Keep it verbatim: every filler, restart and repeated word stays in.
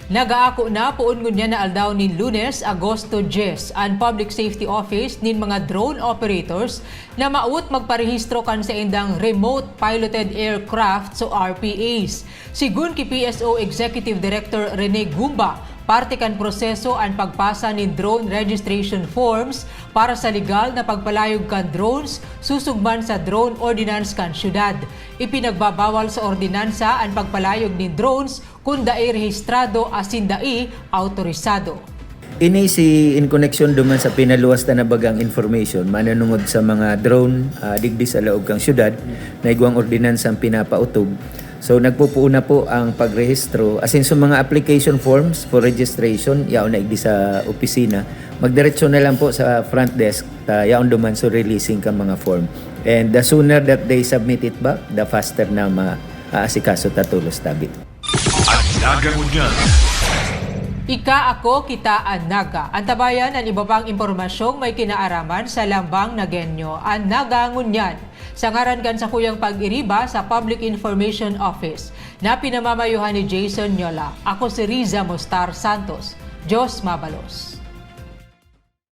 Nagaako na poon ngunyan na aldaw nin Lunes, Agosto dyes, an Public Safety Office nin mga drone operators na mawot magparehistro kan saindang remote piloted aircraft o R P As. Sigun ki P S O Executive Director Rene Gumba, parte kan proseso an pagpasa nin drone registration forms para sa legal na pagpalayog kan drones susog man sa drone ordinance kan syudad. Ipinagbabawal sa ordinansa an pagpalayog nin drones kun dai rehistrado asin dai awtorisado. Ini si in koneksyon duman sa pinaluwas ta na bagang information mananungod sa mga drone, ah, digdi sa laog kan syudad na igwang ordinansa ang pinapautob. So, nagpupuon na po ang pagrehistro. Asin sa mga application forms for registration, yaon na igdi sa opisina. Magdiretso na lang po sa front desk, ta yaon duman so releasing kan mga form. And the sooner that they submit it back, the faster na ma-aasikaso ta tolos tabi. An Naga Ngunyan. Ika, ako, kita, an Naga. Antabayan an iba pang impormasyong may kinaaraman sa Lambang Nagenyo, an Naga Ngunyan. Sa ngaran kan sakuyang pag-iriba sa Public Information Office, na pinamamayohan ni Jason Nyola, ako si Riza Mostar Santos. Diyos mabalos.